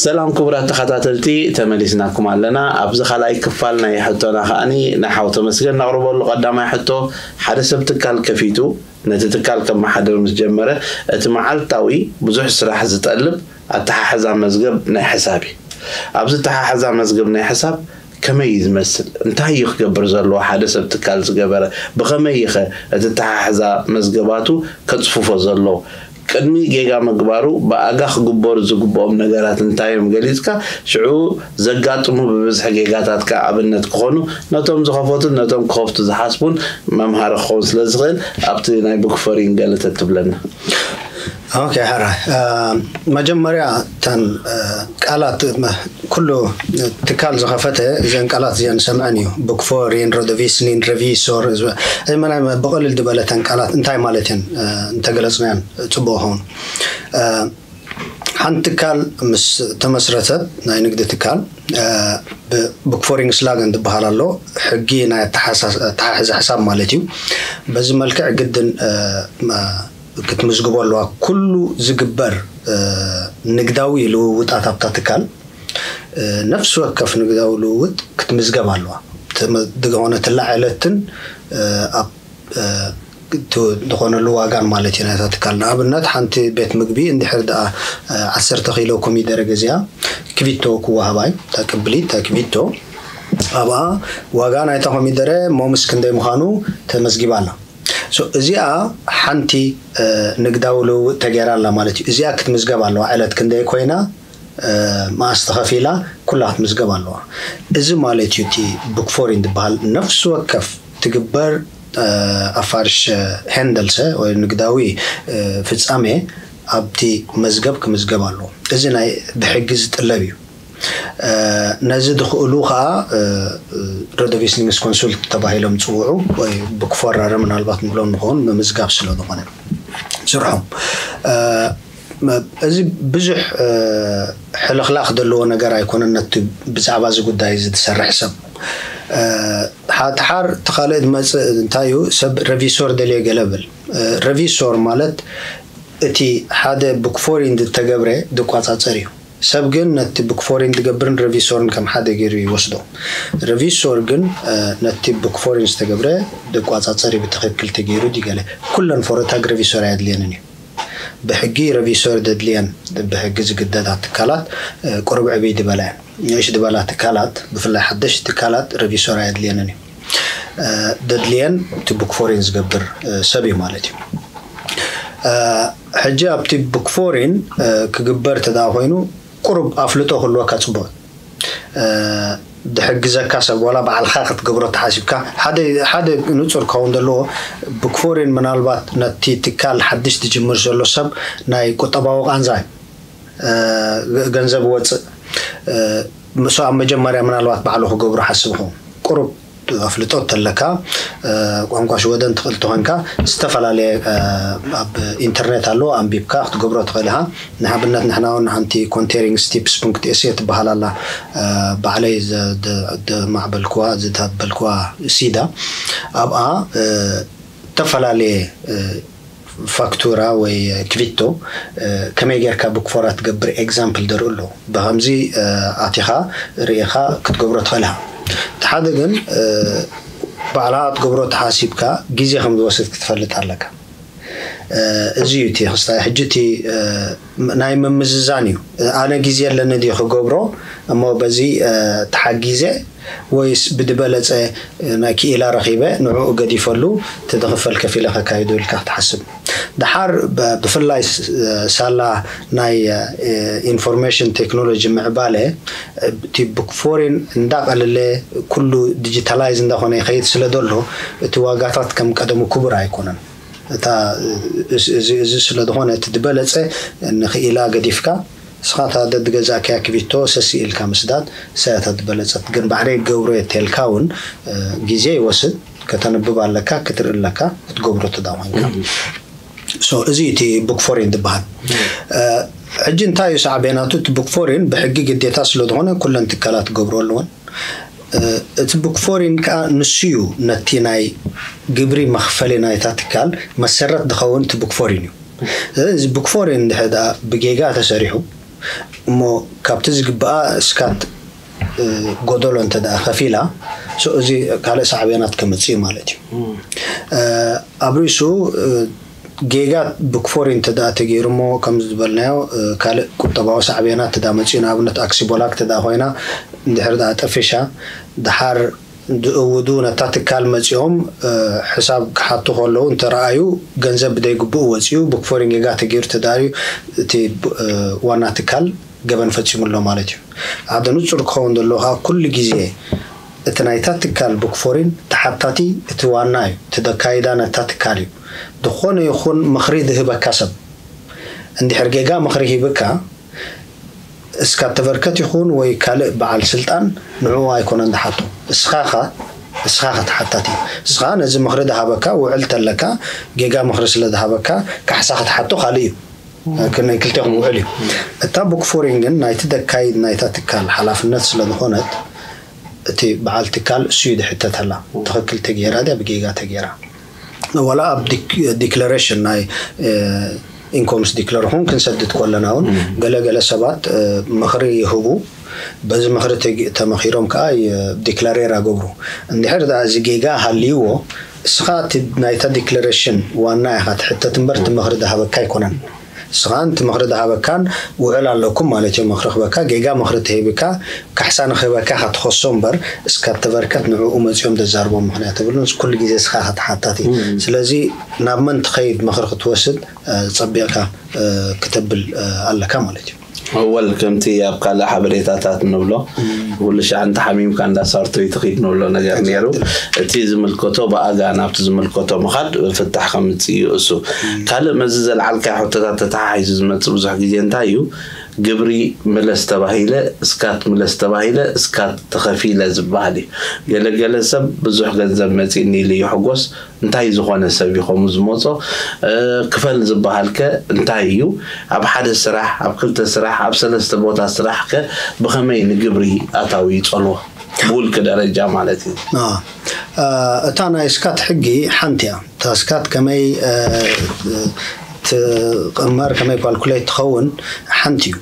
ሰላም ክቡራት ተኸታተልቲ፣ ተመሊስናኩም ኣለና። ኣብዚ ካልኣይ ክፋል ናይ ሕቶና ከዓኒ ንሓው ተመስገን ነቕርበሉ ቀዳማይ ሕቶ፣ ሓደ ሰብ ትካል ከፊቱ ነቲ ትካል ከመሓድር ምስ ጀመረ፣ እቲ መዓልታዊ ብዙሕ ስራሕ ዝጠልብ ኣተሓሕዛ መዝገብ ናይ ሕሳብ እዩ። ኣብዚ ኣተሓሕዛ መዝገብ ናይ ሕሳብ ከመይ እዩ ዝመስል? እንታይ እዩ ክገብር ዘለዎ? ሓደ ሰብ ትካል ዝገበረ ብኸመይ ይኸ እቲ ኣተሓሕዛ መዝገባቱ ከጽፍፎ ዘለዎ? ቅድሚ ጌጋ ምግባሩ ብኣጋ ክግበሩ ዝግብኦም ነገራት እንታይ እዮም ገሊጽካ፣ ሽዑ ዘጋጥሙ ብብዝሒ ጌጋታት ከኣ ኣብነት ክኾኑ ነቶም ዝኸፈቱን ነቶም ክኸፍቱ ዝሓስቡን መምሃሪ ክኸውን ስለ ዝኽእል ኣብቲ ናይ ቡክፈሪን ገለ ተትብለና። ኦኬ፣ ሕራይ መጀመርያ እተን ቃላት ኩሉ ትካል ዝኸፈተ እዘን ቃላት እዚአን ሰምዐን እዩ። ቡክፎሪን፣ ረዶቪስኒን፣ ረቪሶር፣ እዚ መናይ ብቐልል ዝበለተን ቃላት እንታይ ማለት እየን እንተገለፅናያን ፅቡቅ ኸውን። ሓንቲ ትካል ምስ ተመስረተት፣ ናይ ንግዲ ትካል፣ ቡክፎሪንግ ስላገን ዝበሃል ኣሎ። ሕጊ ናይ ኣተሓሕዛ ሕሳብ ማለት እዩ። በዚ መልክዕ ግድን ክትምዝግቦ ኣለዋ። ኩሉ ዝግበር ንግዳዊ ልውውጣት ኣብታ ትካል፣ ነፍሲ ወከፍ ንግዳዊ ልውውጥ ክትምዝገብ ኣለዋ። ዝኾነትላ ዕለትን ኣብ ዝኾነሉ ዋጋን ማለት እዩ ናይታ ትካል። ንኣብነት ሓንቲ ቤት ምግቢ እንድሕር ደኣ ዓሰርተ ኪሎ ኮሚደረ ገዚኣ ክቪቶ ክወሃባ እዩ። እታ ቅብሊት፣ እታ ክቪቶ፣ ኣብኣ ዋጋ ናይታ ኮሚደረ ሞምስ ክንደይ ምዃኑ ተመዝጊባ ኣላ። እዚኣ ሓንቲ ንግዳዊ ልውውጥ ተገይራ ኣላ ማለት እዩ። እዚኣ ክትምዝገብ ኣለዋ። ዕለት ክንደይ ኮይና፣ መኣስ ተኸፊላ፣ ኩላ ክትምዝገብ ኣለዋ። እዚ ማለት እዩ እቲ ቡክፎሪን ዝበሃል። ነፍሲ ወከፍ ትግበር ኣፋርሽ፣ ሄንደልሰ ወይ ንግዳዊ ፍጻሜ ኣብቲ መዝገብ ክምዝገብ ኣለዎ። እዚ ናይ ብሕጊ ዝጥለብ እዩ። ነዚ ዝኽእሉ ከዓ ረዶቪስኒንግስ ኮንሱልት ተባሂሎም ዝፅውዑ ወይ ቡክፎረር ምናልባት ንብሎም ንኸውን፣ ምምዝጋብ ስለ ዝኾነ ስርሖም። እዚ ብዙሕ ሕልኽላኽ ዘለዎ ነገር ኣይኮነን። ነቲ ብዛዕባ እዚ ጉዳይ እዚ ዝሰርሕ ሰብ ሓድሓር እቲ ካልእ ዝመፅእ እንታይ እዩ? ሰብ ረቪሶር ደልየ ገለ ብል። ረቪሶር ማለት እቲ ሓደ ቡክፎሪን ዝተገብረ ዝቋፃፀር እዩ። ሰብ ግን ነቲ ቡክፎሪን ዝገብርን ረቪሶርን ከም ሓደ ገይሩ ይወስዶ። ረቪሶር ግን ነቲ ቡክፎሪን ዝተገብረ ዝቋፃፀር እዩ። ብትኽክል ተገይሩ ድዩ ገለ፣ ኩለን ፎረታግ ረቪሶር ኣየድልየንን እዩ። ብሕጊ ረቪሶር ደድልየን፣ ብሕጊ ዝግደዳ ትካላት ቁሩብ ዕብይ ዝበላ እየን። ንእሽ ዝበላ ትካላት፣ ብፍላይ ሓደሽቲ ትካላት ረቪሶር ኣየድልየንን እዩ። ደድልየን እቲ ቡክፎሪን ዝገብር ሰብ እዩ ማለት እዩ። ሕጂ ኣብቲ ቡክፎሪን ክግበር ተዳ ኮይኑ ቁሩብ ኣፍልጦ ክህልወካ ጽቡቅ። ድሕግዘካ ሰብ ዋላ ባዕልኻ ክትገብሮ ተሓሲብካ ሓደ ሓደ ንጹር ክኸውን ዘለዎ። ቡክፎሪን ምናልባት ነቲ ትካል ሓድሽ ዝጅምር ዘሎ ሰብ ናይ ቁጠባዊ ቃንዛ እዩ። ገንዘብ ወፅእ ምስ ኣብ መጀመርያ ምናልባት ባዕሉ ክገብሮ ሓስብ ይኸውን። ቁሩብ ኣፍልጦ ተለካ፣ ቋንቋ ሽወደን ትኽእል ተኾንካ ዝተፈላለየ ኣብ ኢንተርኔት ኣሎ፣ ኣንቢብካ ክትገብሮ ትኽእል ኢኻ። ንኣብነት ንሕና እውን ሓንቲ ኮንቴሪንግ ስቲፕስ ቡንክት ኤስኤ ትበሃል ኣላ። ባዕለይ ዘማዕበልክዋ ዝተበልክዋ ሲዳ ኣብኣ ዝተፈላለየ ፋክቱራ ወይ ክቪቶ ከመይ ጌርካ ብክፎራ ትገብር ኤግዛምፕል ደርኡ ኣሎ። ብከምዚ ኣቲኻ ርኢኻ ክትገብሮ ትኽእል ኢኻ። እቲ ሓደ ግን ባዕልኻ ክትገብሮ ተሓሲብካ ግዜ ከም ዝወስድ ክትፈልጥ ኣለካ። እዚ እዩ እቲ ክስታይ ሕጂ እቲ ናይ ምምዝዛን እዩ። ኣነ ግዜ ኣለኒ ድዩ ክገብሮ እሞ በዚ ተሓጊዘ ወይስ ብድበለጸ ናይ ክኢላ ረኺበ ንዕኡ ገዲፈሉ እቲ ዝኽፈል ከፊለ ከካይዶ ኢልካ ክትሓስብ። ድሓር ብፍላይ ሳላ ናይ ኢንፎርሜሽን ቴክኖሎጂ ምዕባለ እቲ ቡክ ፎሪን እንዳቐለለ ኩሉ ዲጂታላይዝ እንዳኾነ ይኸይድ ስለ ዘሎ እቲ ዋጋታት ከም ቀደሙ ክቡር ኣይኮነን። እታ እዚ ስለ ዝኾነ እቲ ዝበለጸ ንኽኢላ ገዲፍካ ንስኻ እታ ደድገዛእካያ ክቢቶ ሰሲ ኢልካ ምስዳድ ሰያታ ዝበለጸት ግን ባዕደይ ገብሮ የተልካ እውን ግዜ ይወስድ። ከተንብብ ኣለካ ክትርኢ ኣለካ ክትገብሮ ትዳዋንካ so እዚ እቲ ቡክ ፎሪን ዝበሃል። ሕጂ እንታይ እዩ ሳዕቤናቱ? እቲ ቡክ ፎሪን ብሕጊ ግዴታ ስለ ዝኾነ ኩለን ትካላት ክገብሮ ኣለወን። እቲ ቡክ ፎሪን ከዓ ንሱ እዩ ነቲ ናይ ግብሪ መኽፈሊ ናይታ ትካል መሰረት ዝኸውን እቲ ቡክ ፎሪን እዩ። እዚ ቡክ ፎሪን እንድሕር ደኣ ብጌጋ ተሰሪሑ እሞ ካብቲ ዝግብኣ ስካት ጎደሎ እንተ ደኣ ከፊላ፣ እዚ ካልእ ሳዕቤናት ከምጽእ እዩ ማለት እዩ። ኣብ ርእሱ ጌጋ ብክፎሪ እንተ ደኣ ተገይሩ፣ እሞ ከም ዝበልናዮ ካልእ ቁጠባዊ ሳዕቤናት እንተ ደኣ መጺኡ፣ ንኣብነት ኣክሲቦላክ እንተ ደኣ ኮይና፣ እንድሕር ደኣ ጠፊሻ፣ ድሓር ዝእውዱ ነታ ትካል መጺኦም ሕሳብ ክሓቱ ከለዉ እንተረኣዩ፣ ገንዘብ ብደይግብኡ ወጺኡ ብክፎሪን ጌጋ ተገይሩ ተዳርዩ፣ እቲ ዋና ትካል ገበን ፈጺሙ ኣሎ ማለት እዩ። ሓደ ንጹር ክኸውን ዘለዎ ከዓ፣ ኩሉ ግዜ እቲ ናይታ ትካል ብክፎሪን ተሓታቲ እቲ ዋና እዩ፣ እቲ ደካይዳ ነታ ትካል እዩ። ዝኾነ ይኹን ምኽሪ ዝህበካ ሰብ እንድሕር ጌጋ ምኽሪ ሂብካ፣ እስካ ተበርከት ይኹን ወይ ካልእ በዓል ስልጣን ንዕኡ ኣይኮነን ዝሓቶ። እስኻ ኻ እስኻ ኻ ተሓታቲ። እስኻ ነዚ ምኽሪ ዝሃበካ ውዕል ተለካ፣ ጌጋ ምኽሪ ስለ ዝሃበካ፣ ካሕሳ ክትሓቶ ካልእ እዩ። ክልቲኹም ውዕል እዩ። እታ ቡክፎሪን ግን ናይቲ ደካይድ ናይታ ትካል ሓላፍነት ስለ ዝኾነት፣ እቲ በዓል ትካል እሱ እዩ ዝሕተተላ። ትኽክል ተገይራ ድያ ብጌጋ ተገይራ? ዋላ ኣብ ዲክለሬሽን ናይ ኢንኮምስ ዲክለር ኹን ክንሰድድ ከለና እውን፣ ገለ ገለ ሰባት ምኽሪ ይህቡ። በዚ ምኽሪ ተመኺሮም ከዓ ዲክላሬር ኣገብሩ። እንድሕር ደኣ እዚ ጌጋ ሃልይዎ፣ እስኻ እቲ ናይታ ዲክለሬሽን ዋና ኢኻ ትሕተት እምበር፣ እቲ ምኽሪ ዝሃበካ ኣይኮነን። እስኻ እቲ ምኽሪ ዝሃበካን ውዕል ኣለኩም ማለት እዮም። ምኽሪ ክበካ፣ ጌጋ ምኽሪ ተሂብካ፣ ካሕሳ ንክህበካ ኢኻ ትኸሶ እምበር፣ እስካ ተበርከት ንዕኡ መጺኦም ዘዛርቦም ምኽንያት የብሉን። ኩሉ ግዜ እስኻ ኢኻ ተሓታቲ። ስለዚ ናብ መን ትኸይድ ምኽሪ ክትወስድ ጸቢቕካ ክተብል ኣለካ ማለት እዩ። እወል ከምቲ ኣብ ካልእ ሓበሬታታት ንብሎ፣ ኩሉ ሻዕ እንተ ሓሚምካ እንዳ ሳርቶይ ትኺድ ንብሎ ነገር ነይሩ። እቲ ዝምልከቶ ብኣጋ ናብቲ ዝምልከቶ ምኻድ ፍታሕ ከምጽእ እዩ። እሱ ካልእ መዚ ዘልዓልካ ሕቶታት ተተሓሒዙ ዝመጽእ ብዙሕ ግዜ እንታይ እዩ፣ ግብሪ ምለስ ተባሂለ እስካት ምለስ ተባሂለ እስካት ተኸፊለ ዝበሃል እዩ። ገለገለ ሰብ ብዙሕ ገንዘብ መጺእኒ ኢሉ ይሕጎስ። እንታይ ዝኾነ ሰብ እዩ ከምኡ ዝመጾ? ክፈል ዝበሃል ከ እንታይ እዩ? ኣብ ሓደ ስራሕ፣ ኣብ ክልተ ስራሕ፣ ኣብ ሰለስተ ቦታ ስራሕ ከ ብኸመይ ንግብሪ ኣታዊ ይጸልዎ? ብውልቂ ደረጃ ማለት እዩ። እታ ናይ ስካት ሕጊ ሓንቲ እያ። እታ ስካት ከመይ ትቕመር፣ ከመይ ኳልኩሌት ትኸውን ሓንቲ እዩ።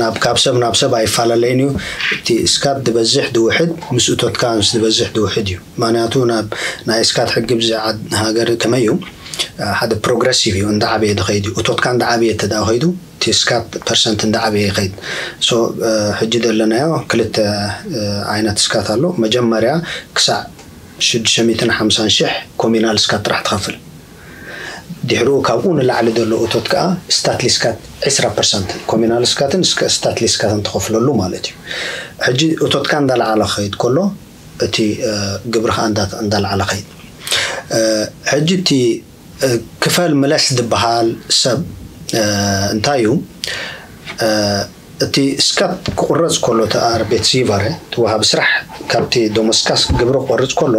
ናብ ካብ ሰብ ናብ ሰብ ኣይፈላለይን እዩ። እቲ ስካት ዝበዝሕ ዝውሕድ ምስ እቶትካ ምስ ዝበዝሕ ዝውሕድ እዩ። ምክንያቱ ናብ ናይ ስካት ሕጊ ብዚ ሃገር ከመይ እዩ፣ ሓደ ፕሮግረሲቭ እዩ። እንዳዓበየ ዝኸይድ እዩ። እቶትካ እንዳዓበየ እተ ከይዱ፣ እቲ ስካት ፐርሰንት እንዳዓበየ ይኸይድ። ሕጂ ዘለናዮ ክልተ ዓይነት ስካት ኣሎ። መጀመርያ ክሳዕ ሽዱሽተ ሚእትን ሓምሳን ሽሕ ኮሚናል ስካት ጥራሕ ትኸፍል። ድሕሪኡ ካብኡ ንላዕሊ ዘሎ እቶት ከዓ ስታት ሊስካት ዕስራ ፐርሰንት ኮሚናል ስካትን ስታት ሊስካትን ትኸፍለሉ ማለት እዩ። ሕጂ እቶትካ እንዳለዓለ ክኸይድ ከሎ፣ እቲ ግብሪ ከዓ እንዳለዓለ ኸይድ። ሕጂ እቲ ክፈል ምለስ ዝበሃል ሰብ እንታይ እዩ? እቲ ስካት ክቁረጽ ከሎ፣ እቲ ኣርቤትሲቫረ፣ እቲ ወሃቢ ስራሕ፣ ካብቲ ዶመስካስ ግብሪ ክቆርጽ ከሎ፣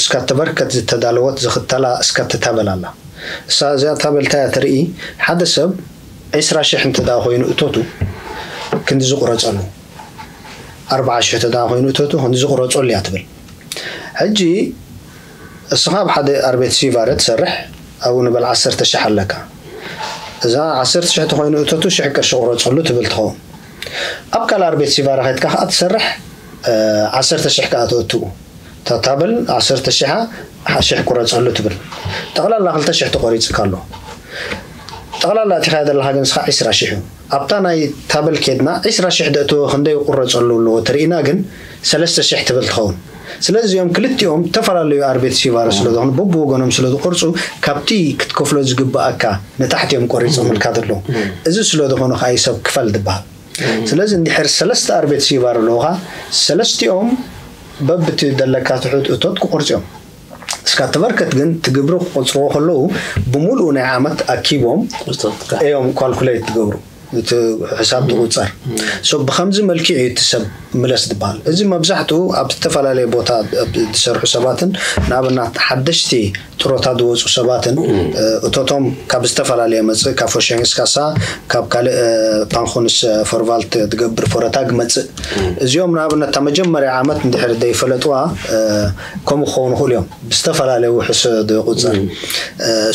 ስካት ተበርከት ዝተዳለወት ዝኽተላ ስካት ታበል ኣላ። እሳ እዚኣ ታበል እንታይ እያ ተርኢ? ሓደ ሰብ ዕስራ ሽሕ እንተ ደኣ ኮይኑ እቶቱ ክንዲ ዝቁረጸሉ፣ ኣርብዓ ሽሕ እንተ ደኣ ኮይኑ እቶቱ ክንዲ ዝቁረጸሉ እያ ትብል። ሕጂ እስኻ ኣብ ሓደ ኣርቤትሲቫረ ትሰርሕ፣ ኣብኡ ንበል ዓሰርተ ሽሕ ኣለካ። እዛ ዓሰርተ ሽሕ ተኾይኑ እቶቱ ሽሕ ቅርሺ ቁረጸሉ ትብል ትኸውን። ኣብ ካልእ ኣርቤትሲቫረ ከይድካ ከኣ ትሰርሕ፣ ዓሰርተ ሽሕ ከኣ ተእትዉ። እታ ታበል ዓሰርተ ሽሕ ሽሕ ቁረጸሉ ትብል። ጠቕላላ ክልተ ሽሕ ተቆሪጽካ ኣሎ። ጠቕላላ ኣቲኻዮ ዘለኻ ግን እስኻ ዕስራ ሽሕ እዩ። ኣብታ ናይ ታበል ኬድና ዕስራ ሽሕ ደእተወ ክንደይ ይቁረጸሉ ኣለዎ ተርእይና ግን ሰለስተ ሽሕ ትብል ትኸውን። ስለዚ እዚኦም ክልቲኦም ዝተፈላለዩ ኣርቤትሲቫረ ስለ ዝኾኑ፣ በብወገኖም ስለ ዝቆርጹ፣ ካብቲ ክትከፍሎ ዝግብኣካ ንታሕቲ እዮም ቆሪጾምልካ ዘለዉ። እዚ ስለ ዝኾኑ ከዓ እዩ ሰብ ክፈል ዝበሃል። ስለዚ እንድሕር ሰለስተ ኣርቤትሲቫረ ኣለዉኻ፣ ሰለስቲኦም በብቲ ዘለካ ትሑት እቶት ክቆርጹ እዮም። እስካ ተበርከት ግን ትግብሪ ክቆጽርዎ ከለዉ ብምሉኡ ናይ ዓመት ኣኪቦም እዮም ኳልኩሌት ትገብሩ። እቲ ሕሳብ ዝቑጸር። So ብኸምዚ መልክዕ እዩ እቲ ሰብ ምለስ ዝበሃል። እዚ መብዛሕትኡ ኣብ ዝተፈላለየ ቦታ ዝሰርሑ ሰባትን ንኣብነት ሓደሽቲ ጥሮታ ዝወፁ ሰባትን እቶቶም ካብ ዝተፈላለየ መፅእ ካብ ፎሸንግስ ካሳ ካብ ካልእ ፓንኹንስ ፈርቫልት ዝገብር ፈረታ ግመፅእ። እዚኦም ንኣብነት እታ መጀመርያ ዓመት እንድሕር ዘይፈለጥዋ ከምኡ ክኸውን ይኽእሉ እዮም። ብዝተፈላለየ ውሑስ ዝቑፀር።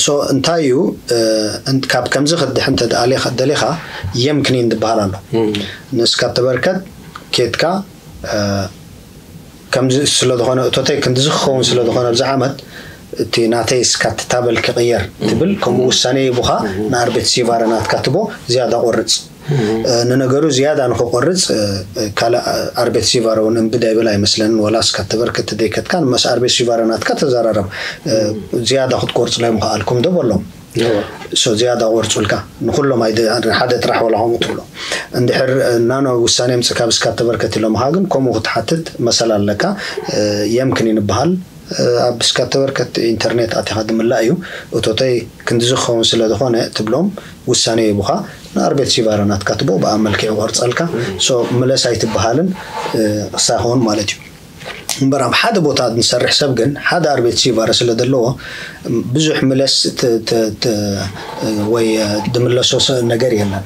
So እንታይ እዩ? ካብ ከምዚ ክድሕ እንተ ደሊኻ የምክኒን ዝበሃል ኣሎ። ንስካ ተበርከት ኬትካ ከምዚ ስለዝኾነ እቶተይ ክንድዚ ክኸውን ስለዝኾነ ኣብዚ ዓመት እቲ ናተይ እስካትታበል ክቕየር ትብል ከምኡ ውሳኔ ይቡኻ። ንኣርቤት ሲቫረ ናትካ ትቦ ዝያዳ ቆርፅ። ንነገሩ ዝያዳ ንክቆርፅ ካልእ ኣርቤት ሲቫረ እውን እምቢ ዳይብል ኣይመስለንን። ወላ እስካ ተበርከት ደይከትካን መስ ኣርቤት ሲቫረ ናትካ ተዘራረብ። ዝያዳ ክትቆርፅሎም ይኸኣልኩም ዶ በሎም። So ዝያዳ ቆርፁልካ ንኩሎም ኣይደ ሓደ ጥራሕ ወላ ከምኡ ትብሎ። እንድሕር ናኖ ውሳኔ ምፅካ ብስካ ተበርከት ኢሎምካ ግን ከምኡ ክትሓትት መሰል ኣለካ። የምክን ይንበሃል። ኣብ ብስካ ተበርከት ኢንተርኔት ኣቲካ ድምላእ እዩ። እቶተይ ክንዲ ዝኸውን ስለ ዝኾነ ትብሎም ውሳኔ ይቡካ። ንኣርቤት ሲቫረ ናትካ ትቦ ብኣ መልክዕ ይቆርፀልካ። So ምለስ ኣይትበሃልን። ክሳ ይኸውን ማለት እዩ። እምበር ኣብ ሓደ ቦታ ንሰርሕ ሰብ ግን ሓደ ኣርቤት ሲቫረ ስለ ዘለዎ ብዙሕ ምለስ ወይ ድምለሶ ነገር የለን።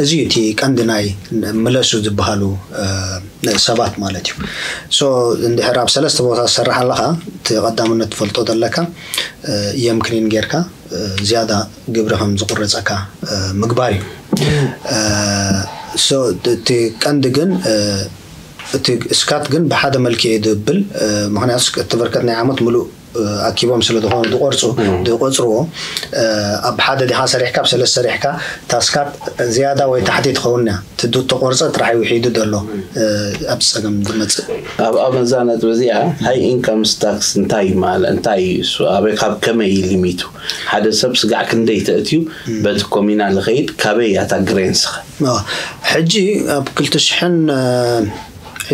እዚ እቲ ቀንዲ ናይ ምለሱ ዝበሃሉ ሰባት ማለት እዩ። So እንድሕር ኣብ ሰለስተ ቦታ ዝሰርሕ ኣለካ እቲ ቀዳምነት ትፈልጦ ዘለካ የምክኒን ጌርካ ዝያዳ ግብሪ ከም ዝቁረፀካ ምግባር እዩ። So እቲ ቀንዲ ግን እቲ እስካት ግን ብሓደ መልክዕ እዩ ድብል። ምክንያቱ እቲ በርከት ናይ ዓመት ሙሉእ ኣኪቦም ስለ ዝኾኑ ዝቆርፁ ዝቆፅርዎ ኣብ ሓደ ዲኻ ሰሪሕካ ኣብ ሰለስተ ሰሪሕካ ታስካት ዝያዳ ወይ ታሕቲ ትኸውን እያ። ትዱ ተቆርፀ ጥራሕ ውሒዱ ዘሎ ኣብ ፀገም ዝመፅእ። ኣብ ኣብዛ ነጥቢ እዚኣ ሃይ ኢንካምስ ታክስ እንታይ ማለት እንታይ እዩ? እሱ ኣበይ ካብ ከመይ እዩ ሊሚቱ? ሓደ ሰብ ስጋዕ ክንደይ ተእትዩ በቲ ኮሚና ዝኸይድ ካበይ እያ እታ ግሬንስኸ? ሕጂ ኣብ ክልተ ሽሕን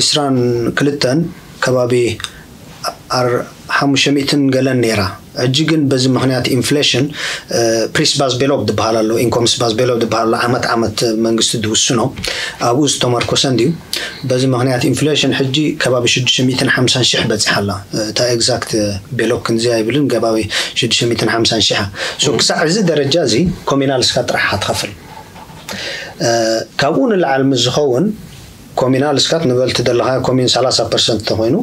ዕስራን ክልተን ከባቢ ሓሙሽተ ሚእትን ገለን ነይራ። ሕጂ ግን በዚ ምክንያት ኢንፍሌሽን ፕሪስ ባዝ ቤሎግ ዝበሃል ኣሎ፣ ኢንኮምስ ባዝ ቤሎግ ዝበሃል ኣሎ። ዓመት ዓመት መንግስቲ ዝውስኖ ኣብኡ ዝተመርኮሰ እንድዩ። በዚ ምክንያት ኢንፍሌሽን ሕጂ ከባቢ ሽዱሽተ ሚእትን ሓምሳን ሽሕ በፂሓ ኣላ። እታ ኤግዛክት ቤሎግ ክንዚ ኣይብልን፣ ከባቢ ሽዱሽተ ሚእትን ሓምሳን ሽሕ። So ክሳዕ እዚ ደረጃ እዚ ኮሚናል እስካ ጥራሕ ትኸፍል። ካብኡ ንላዕሊ ምስ ዝኸውን ኮሚናል እስካት ንበልቲ ዘለካ ኮሚን ሰላሳ ፐርሰንት ተኮይኑ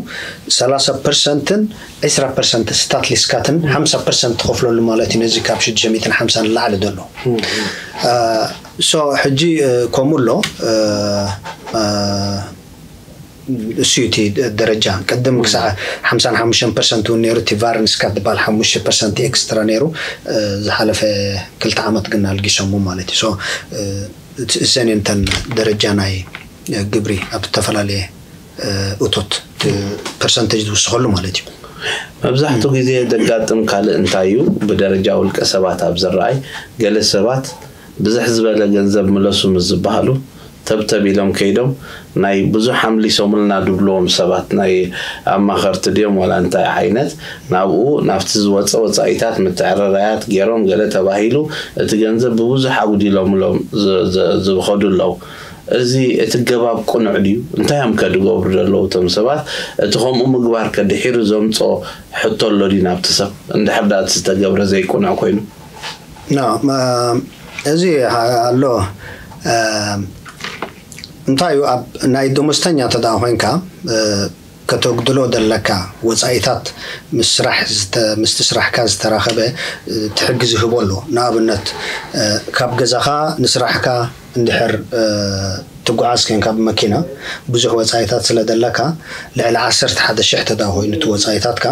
ሰላሳ ፐርሰንትን ዕስራ ፐርሰንት ስታት ሊስካትን ሓምሳ ፐርሰንት ትኸፍለሉ ማለት እዩ። ነዚ ካብ ሽዱሽተ ሚእትን ሓምሳን ንላዕሊ ዘሎ so ሕጂ ከምኡ ኣሎ። እሱ እዩ እቲ ደረጃ ቅድም ክሳዕ ሓምሳን ሓሙሽተን ፐርሰንት እውን ነይሩ። እቲ ቫረንስ ካብ ዝበሃል ሓሙሽተ ፐርሰንት ኤክስትራ ነይሩ። ዝሓለፈ ክልተ ዓመት ግን ኣልጊሶሙ ማለት እዩ። So እሰን እንተን ደረጃ ናይ ግብሪ ኣብ ዝተፈላለየ እቶት ፐርሰንቴጅ ዝውስኸሉ ማለት እዩ። መብዛሕትኡ ግዜ ዘጋጥም ካልእ እንታይ እዩ? ብደረጃ ውልቀ ሰባት ኣብ ዝረኣይ ገለ ሰባት ብዝሕ ዝበለ ገንዘብ ምለሱ ምስ ዝበሃሉ ተብተብ ኢሎም ከይዶም ናይ ብዙሕ ኣምሊሶምልና ድብልዎም ሰባት ናይ ኣማኸርቲ ድዮም ዋላ እንታይ ዓይነት ናብኡ ናብቲ ዝወፀ ወፃኢታት ምትዕርራያት ገይሮም ገለ ተባሂሉ እቲ ገንዘብ ብብዙሕ ኣጉዲሎምሎም ዝኸዱ ኣለዉ። እዚ እቲ ገባብ ቅኑዕ ድዩ? እንታይ እዮም ከ ድገብሩ ዘለዉ እቶም ሰባት? እቲ ከምኡ ምግባር ከ ድሒሩ ዘምፅኦ ሕቶ ኣሎ ድዩ ናብቲ ሰብ? እንድሕር ዳ እቲ ዝተገብረ ዘይቅኑዕ ኮይኑ? እዚ ኣሎ። እንታይ እዩ ኣብ ናይ ደሞዝተኛ ተዳ ኮይንካ ከተጉድሎ ዘለካ ወፃኢታት ምስ ስራሕ ምስቲ ስራሕካ ዝተራኸበ ትሕጊ ዝህቦ ኣሎ። ንኣብነት ካብ ገዛኻ ንስራሕካ እንድሕር ትጓዓዝ ኮንካ ብመኪና ብዙሕ ወፃኢታት ስለ ዘለካ ልዕሊ ዓሰርተ ሓደ ሽሕ ተዳ ኮይኑ እቲ ወፃኢታትካ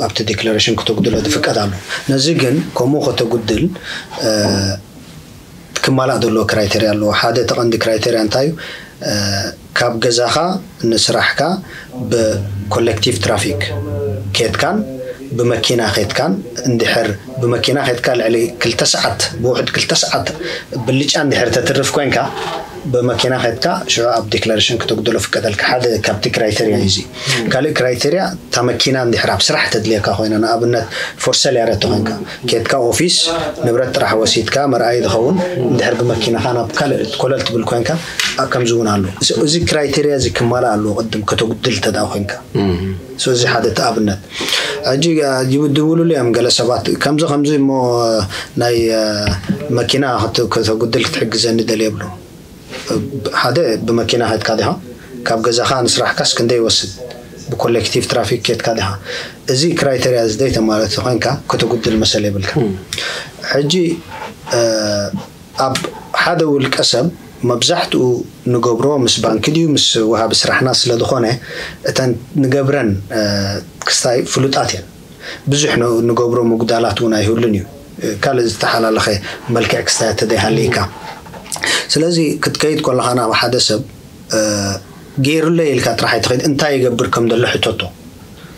ኣብቲ ዲክለሬሽን ክተጉድሎ ዝፍቀድ ኣሎ። ነዚ ግን ከምኡ ከተጉድል ክማላእ ዘለዎ ክራይቴርያ ኣለዎ። ሓደ እቲ ቀንዲ ክራይቴርያ እንታይ እዩ? ካብ ገዛኻ ንስራሕካ ብኮሌክቲቭ ትራፊክ ኬድካን ብመኪና ኬድካን እንድሕር ብመኪና ኬድካ ልዕሊ ክልተ ሰዓት ብውሕድ ክልተ ሰዓት ብልጫ እንድሕር ተትርፍ ኮንካ ብመኪና ከድካ ሽዑ ኣብ ዲክላሬሽን ክተጉድሎ ፍቀደልካ። ሓደ ካብቲ ክራይቴርያ እዩ እዚ። ካልእ ክራይቴርያ፣ እታ መኪና እንድሕር ኣብ ስራሕ ተድልየካ ኮይና፣ ንኣብነት for sale ያረቲ ኮይንካ፣ ኬድካ ኦፊስ ንብረት ጥራሕ ወሲድካ መርኣይ ዝኸውን፣ እንድሕር ብመኪናኻ ናብ ካልእ ኮለል ትብል ኮይንካ፣ ኣብ ከምዚ እውን ኣሎ። እዚ ክራይቴርያ እዚ ክማላእ ኣለዎ ቅድም ከተጉድል ተደኣ ኮይንካ። So እዚ ሓደ እቲ ኣብነት። ሕጂ ድውሉሉ እዮም ገለ ሰባት፣ ከምዚ ከምዚ እሞ ናይ መኪና ከተጉድል ክትሕግዘኒ ደልየ ብሎ። ሓደ፣ ብመኪና ከድካ ዲኻ? ካብ ገዛኻ ንስራሕካስ ክንደይ ይወስድ? ብኮሌክቲቭ ትራፊክ ኬድካ ዲኻ? እዚ ክራይቴርያ እዚ ዘይተማለት ኮይንካ፣ ከተጉድል መሰል የብልካ። ሕጂ ኣብ ሓደ ውልቀ ሰብ መብዛሕትኡ ንገብሮ ምስ ባንኪ ድዩ ምስ ወሃቢ ስራሕና ስለ ዝኾነ፣ እተን ንገብረን ክስታይ ፍሉጣት እየን። ብዙሕ ንገብሮ ምጉዳላት እውን ኣይህሉን እዩ፣ ካልእ ዝተሓላለኸ መልክዕ ክስታይ ተደይሃልይካ። ስለዚ ክትከይድ ከለኻ ናብ ሓደ ሰብ ገይሩለይ ኢልካ ጥራሕ ኣይትኸይድ። እንታይ ይገብር ከም ዘሎ ሕተቶ።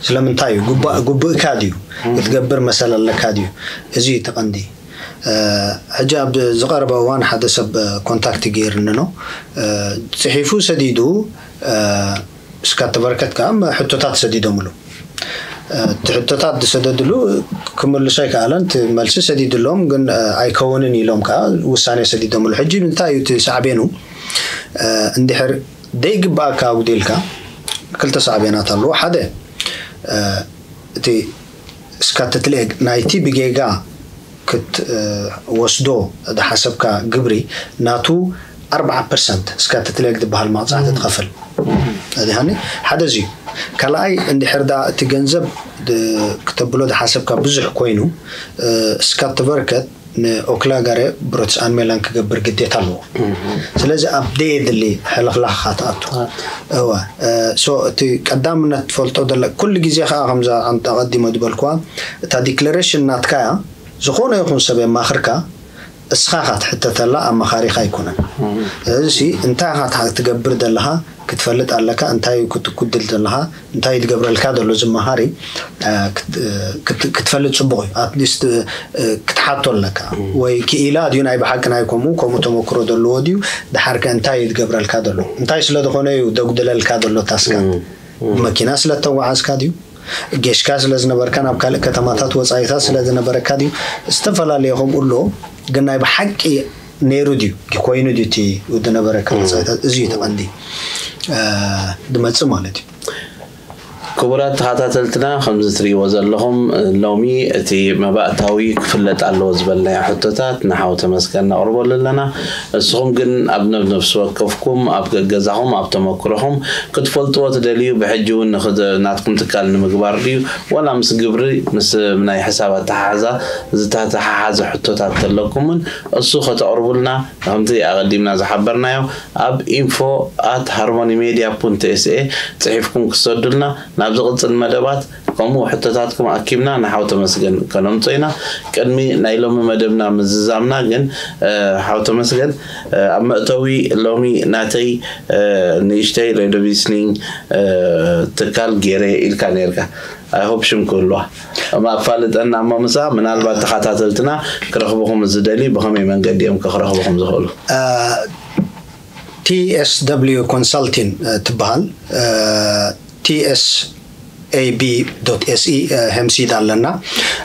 ስለምንታይ እዩ? ጉቡእካ ድዩ? ክትገብር መሰል ኣለካ ድዩ? እዚ እዩ ተቐንዲ። ሕጂ ኣብ ዝቐረበ እዋን ሓደ ሰብ ኮንታክት ገይርኒ ነው፣ ፅሒፉ ሰዲዱ። እስካት ተበርከት ከዓ ሕቶታት ሰዲዶምሉ። እቲ ሕቶታት ዝሰደድሉ ክምልሶ ኣይከኣለን። እቲ መልሲ ሰዲድሎም ግን ኣይከውንን ኢሎም ከዓ ውሳኔ ሰዲዶምሉ። ሕጂ እንታይ እዩ እቲ ሳዕቤኑ? እንድሕር ደይግባኣካ ኣጉዲልካ፣ ክልተ ሳዕቤናት ኣለዎ። ሓደ፣ እቲ እስካት ትትልኤ ናይቲ ብጌጋ ክትወስዶ ዝሓሰብካ ግብሪ ናቱ ኣርባዓ ፐርሰንት እስካት ትትልኤ ዝበሃል መቕፃዕቲ ትኸፍል። እዚሃኒ ሓደ እዚ እዩ። ካልኣይ፣ እንድሕር ዳ እቲ ገንዘብ ክተብሎ ዝሓሰብካ ብዙሕ ኮይኑ፣ እስካት ትበርከት ንኦክላጋሬ ብሮትስ ኣንሜላን ክገብር ግዴታ ኣለዎ። ስለዚ ኣብ ደየድሊ ሕልኽላኽ ትኣቱ። እወ። ሶ እቲ ቀዳምነት ትፈልጦ ዘለ ኩሉ ግዜ ከዓ ከምዛ ኣቐዲሞ ዝበልኩዋ፣ እታ ዲክለሬሽን ናትካያ። ዝኾነ ይኹን ሰብ የማኽርካ፣ እስኻ ኢኻ ትሕተተላ፣ ኣማኻሪኻ ኣይኮነን። እዚ እንታይ ኢኻ ትገብር ዘለኻ ክትፈልጥ ኣለካ። እንታይ ክትጉድል ዘለኻ፣ እንታይ ትገብረልካ ዘሎ ዝመሃሪ ክትፈልጥ ፅቡቕ እዩ። ኣትሊስት ክትሓቶ ኣለካ። ወይ ክኢላ ድዩ፣ ናይ ብሓቂ ናይ ከምኡ ከምኡ ተመክሮ ዘለዎ ድዩ፣ ድሓርከ እንታይ እዩ ዝገብረልካ ዘሎ፣ እንታይ ስለ ዝኾነ እዩ ዘጉድለልካ ዘሎ ታስካት። መኪና ስለ ተጓዓዝካ ድዩ፣ ጌሽካ ስለ ዝነበርካ፣ ናብ ካልእ ከተማታት ወፃኢታት ስለ ዝነበረካ ድዩ፣ ዝተፈላለየ ከምኡ ኣሎ። ግን ናይ ብሓቂ ነይሩ ድዩ፣ ኮይኑ ድዩ እቲ ዝነበረካ ወፃኢታት? እዚ እዩ ተቐንዲ ዝመፅእ ማለት እዩ። ክቡራት ተኸታተልትና፣ ከምዚ ትርእይዎ ዘለኹም፣ ሎሚ እቲ መባእታዊ ክፍለጥ ኣለዎ ዝበልናዮ ሕቶታት ንሓው ተመስገን ነቕርበሉ ኣለና። እስኹም ግን ኣብ ነብነብሲ ወከፍኩም ኣብ ገገዛኹም ኣብ ተመክሮኹም ክትፈልጥዎ ትደልዩ፣ ብሕጂ እውን ንኽድ-፣ ናትኩም ትካል ንምግባር ድዩ፣ ዋላ ምስ ግብሪ፣ ምስ ናይ ሕሳብ ኣተሓሕዛ ዝተተሓሓዘ ሕቶታት ተለኩምን እሱ ከተቕርቡልና፣ ከምቲ ኣቐዲምና ዝሓበርናዮ፣ ኣብ ኢንፎ ኣት ሃርሞኒ ሜድያ ፑንት ኤስኤ ጽሒፍኩም ክሰዱልና፣ ናብ ዝቕጽል መደባት ከምኡ ሕቶታትኩም ኣኪብና ንሓው ተመስገን ከነምጾ ኢና። ቅድሚ ናይ ሎሚ መደብና ምዝዛምና ግን፣ እ፣ ሓው ተመስገን፣ እ፣ ኣብ መእተዊ ሎሚ ናተይ፣ እ፣ ንእሽተይ ሬድዮ ቪስኒንግ፣ እ፣ ትካል ገይረ ኢልካ ነይርካ። ኣይ ሆፕ ሽም ክህልዋ። እማ ኣፋልጠና እሞ ምሳ ምናልባት ተኸታተልትና ክረኽብኹም ዝደሊ ብኸመይ መንገዲ እዮም ክረኽብኹም ዝኽእሉ? እ፣ ቲ ኤስ ደብሊው ኮንሳልቲን፣ እ፣ ትበሃል። እ፣ ቲ ኤስ ኤ ቢ ዶት ኤስ ኢ፣ እ፣ ሄምሲዳ ኣለና።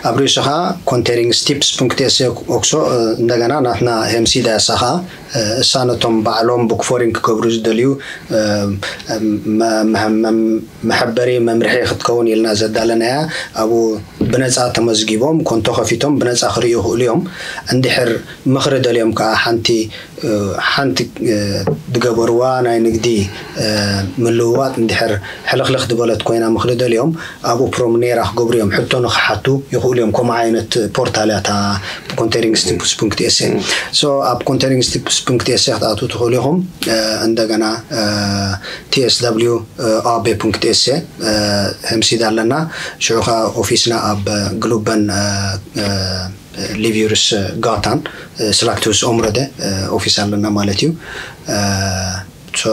ኣብ ርእሱ ኸዓ ኮንቴሪንግ ስቲፕስ ፑንክት ኤስ ኤ ኦክሶ፣ እ፣ እንደገና ናትና ሄምሲዳ እሳ ኸዓ፣ እ፣ እሳ ነቶም ባዕሎም ቡክ ፎሪንግ ክገብሩ ዝደልዩ፣ እ፣ መ-፣ መ-፣ መ-፣ መሐበሪ መምርሒ ክትከውን ኢልና ዘዳለናያ። ኣብኡ ብነጻ ተመዝጊቦም ኮንቶ ከፊቶም ብነጻ ክርእዩ ይኽእሉ እዮም። እንድሕር ምኽሪ ደልዮም ከኣ ሓንቲ፣ እ፣ ሓንቲ፣ እ፣ ዝገበርዋ ናይ ንግዲ፣ እ፣ ምልውዋጥ እንድሕር ሕልኽልኽ ዝበለት ኮይና ምኽሪ ደልዮም ኣብኡ ፕሮምኔራ ክገብሩ እዮም። ሕቶ ንኽሓቱ ይኽእሉ እዮም። ከምኡ ዓይነት ፖርታል እያ እታ ኮንቴሪንግ ስቲፕስ ፑንክት ኤስ ኤ። ሶ ኣብ ኮንቴሪንግ ስቲፕስ ፑንክት ኤስ ኤ ክትኣትዉ ትኽእሉ ኢኹም። እ፣ እንደገና፣ እ፣ ቲ ኤስ ደብሊው ኦ ቤ ፑንክት ኤስ ኤ፣ እ፣ ሄምሲዳ ኣለና። ሽዑ ኸኣ ኦፊስና ኣብ ግሉበን፣ እ፣ እ፣ ሊቪሩስ ጋታን፣ እ፣ ስላክቱስ ኦምረደ፣ እ፣ ኦፊስ ኣለና ማለት እዩ። እ፣ ሶ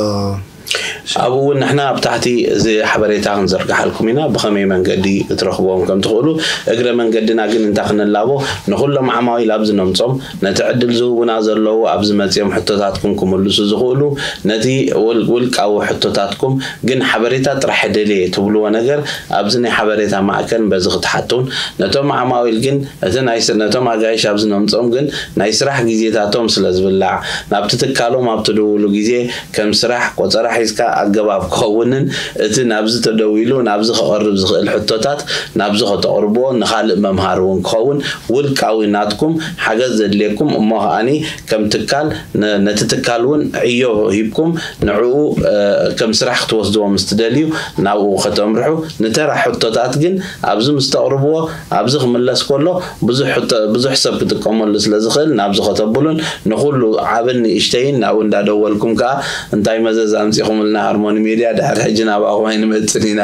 ኣብኡ እውን ንሕና ኣብ ታሕቲ እዚ ሓበሬታ ክንዘርግሓልኩም ኢና። ብኸመይ መንገዲ ክትረኽብዎም ከም ትኽእሉ፣ እግረ መንገድና ግን እንታይ ክንላቦ፣ ንኹሎም ዓማዊል ኣብዚ ነምጾም፣ ነቲ ዕድል ዝህቡና ዘለዉ ኣብዚ መጺኦም ሕቶታትኩም ክምልሱ ዝኽእሉ፣ ነቲ ውል-፣ ውልቃዊ ሕቶታትኩም ግን ሓበሬታ ጥራሕ ደልየ ትብልዎ ነገር ኣብዚ ናይ ሓበሬታ ማእከል በዚ ክትሓቱን፣ ነቶም ዓማዊል ግን እቲ ናይ ስ-፣ ነቶም ኣጋይሽ ኣብዚ ነምጾም ግን ናይ ስራሕ ግዜታቶም ስለ ዝብላዕ፣ ናብቲ ትካሎም ኣብ ትድውሉ ግዜ ከም ስራሕ ቆጸራ ሒዝካ ኣገባብ ክኸውንን፣ እቲ ናብዚ ተደዊሉ ናብዚ ክቐርብ ዝኽእል ሕቶታት ናብዚ ከተቕርብዎ ንኻልእ መምሃሪ እውን ክኸውን ውልቃዊ ናትኩም ሓገዝ ዘድልየኩም እሞ ከኣኒ ከም ትካል ነ-፣ ነቲ ትካል እውን ዕዮ ሂብኩም ንዕኡ፣ እ፣ ከም ስራሕ ክትወስድዎ ምስ ትደልዩ ናብኡ ከተምርሑ። ንተራ ሕቶታት ግን ኣብዚ ምስ ተቕርብዎ ኣብዚ ክምለስ ከሎ ብዙሕ ሕቶ-፣ ብዙሕ ሰብ ክጥቀመሉ ስለ ዝኽእል ናብዚ ከተብሉን ንኹሉ ዓብን ንእሽተይን ናብኡ እንዳደወልኩም ከኣ እንታይ መዘዝ ኣምጺኹምልና ሃርሞኒ ሜድያ ድሕሪ ሕጂ ናባኹም ኣይንመጽን ኢና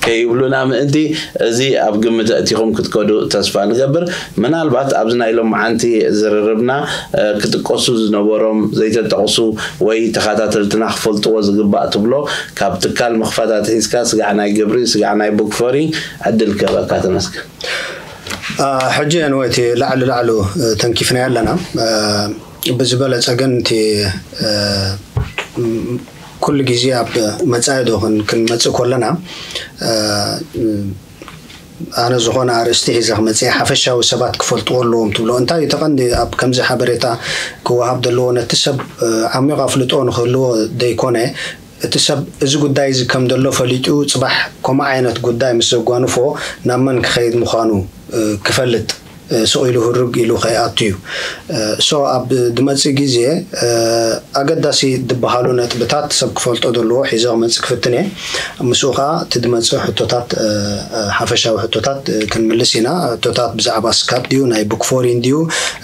ከይብሉና ምእንቲ እዚ ኣብ ግምት ኣእቲኹም ክትከዱ ተስፋ ንገብር። ምናልባት ኣብዚ ናይ ሎምዓንቲ ዝርርብና፣ እ፣ ክጥቀሱ ዝነበሮም ዘይተጠቕሱ ወይ ተኸታተልትና ክፈልጥዎ ዝግባእ ትብሎ ካብ ትካል ምኽፋት ኣትሒዝካ ስጋዕ ናይ ግብሪ፣ ስጋዕ ናይ ቡክፈሪንግ ዕድል ክህበካ። ተመስገን። አ፣ ሕጂ ኣንወ እቲ ላዕሊ ላዕሉ፣ እ፣ ተንኪፍናዮ ኣለና። እ፣ ብዝበለጸ ግን እቲ፣ እ፣ ም-፣ ኩሉ ግዜ ኣብ መጻኢ ዶ ክን-፣ ክንመጽእ ከለና፣ እ፣ ኣነ ዝኾነ ኣርእስቲ ሒዘ ክመጽእ ሓፈሻዊ ሰባት ክፈልጥዎ ኣለዎም ትብሎ። እንታይ እዩ እቲ ቀንዲ ኣብ ከምዚ ሓበሬታ ክወሃብ ዘለዎ? ነቲ ሰብ፣ እ፣ ዓሚቕ ኣፍልጦ ንክህልዎ ደይኮነ፣ እቲ ሰብ እዚ ጉዳይ እዚ ከም ዘሎ ፈሊጡ ጽባሕ ከምኡ ዓይነት ጉዳይ ምስ ዘጓንፎ ናብ መን ክኸይድ ምዃኑ፣ እ፣ ክፈልጥ፣ እ፣ ስቕ ኢሉ ህርግ ኢሉ ከይኣቱ እዩ። እ፣ ሶ ኣብ ድመጽእ ግዜ፣ እ፣ ኣገዳሲ ዝበሃሉ ነጥብታት ሰብ ክፈልጦ ዘለዎ ሒዘ ክመጽእ ክፍትን እየ። ምስኡ ከኣ እቲ ድመጽእ ሕቶታት፣ እ፣ እ፣ ሓፈሻዊ ሕቶታት፣ እ፣ ክንምልስ ኢና። ሕቶታት ብዛዕባ ስካት ድዩ፣ ናይ ቡክ ፎሪን ድዩ፣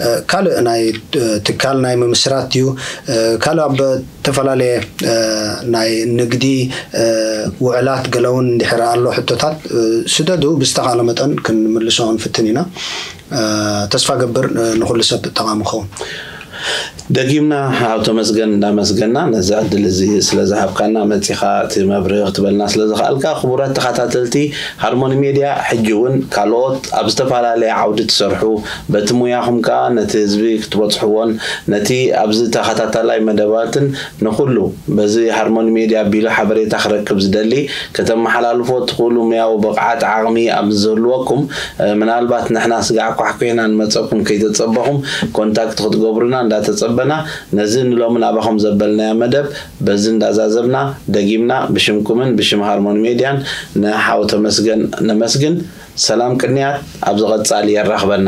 እ፣ ካልእ ናይ፣ እ፣ ትካል ናይ ምምስራት ድዩ፣ እ፣ ካልእ ኣብ ዝተፈላለየ፣ እ፣ ናይ ንግዲ፣ እ፣ ውዕላት ገለ እውን እንድሕር ኣሎ ሕቶታት፣ እ፣ ስደዱ፣ ብዝተኻእለ መጠን ክንምልሶ ክንፍትን ኢና። እ፣ ተስፋ ገብር፣ እ፣ ንኹሉ ሰብ ጠቓሚ ክኸውን። ደጊምና ኣብ ተመስገን እንዳመስገና ነዚ ዕድል እዚ ስለ ዝሃብካና መጺኻ እቲ መብርሂ ክትበልና ስለ ዝኸኣልካ። ክቡራት ተኸታተልቲ ሃርሞኒ ሜድያ፣ ሕጂ እውን ካልኦት ኣብ ዝተፈላለየ ዓውዲ ትሰርሑ በቲ ሙያኹም ከኣ ነቲ ህዝቢ ክትበጽሕዎን ነቲ ኣብዚ ተኸታታላይ መደባትን ንኹሉ በዚ ሃርሞኒ ሜድያ ኣቢሉ ሓበሬታ ክረክብ ዝደሊ ከተመሓላልፎ ትኽእሉ ሙያዊ ብቕዓት ዓቕሚ ኣብ ዝህልወኩም፣ እ፣ ምናልባት ንሕና ስጋዕ ኳሕኲሕና ንመጸኩም ከይተጸበኹም ኮንታክት ክትገብሩና እንዳተጸበና ነዚ ንሎሚ ናባኹም ዘበልናዮ መደብ በዚ እንዳዛዘምና ደጊምና ብሽምኩምን ብሽም ሃርሞኒ ሜድያን ንሓው ተመስገን ነመስግን። ሰላም ቅንያት ኣብ ዝቐጻሊ የራኽበና።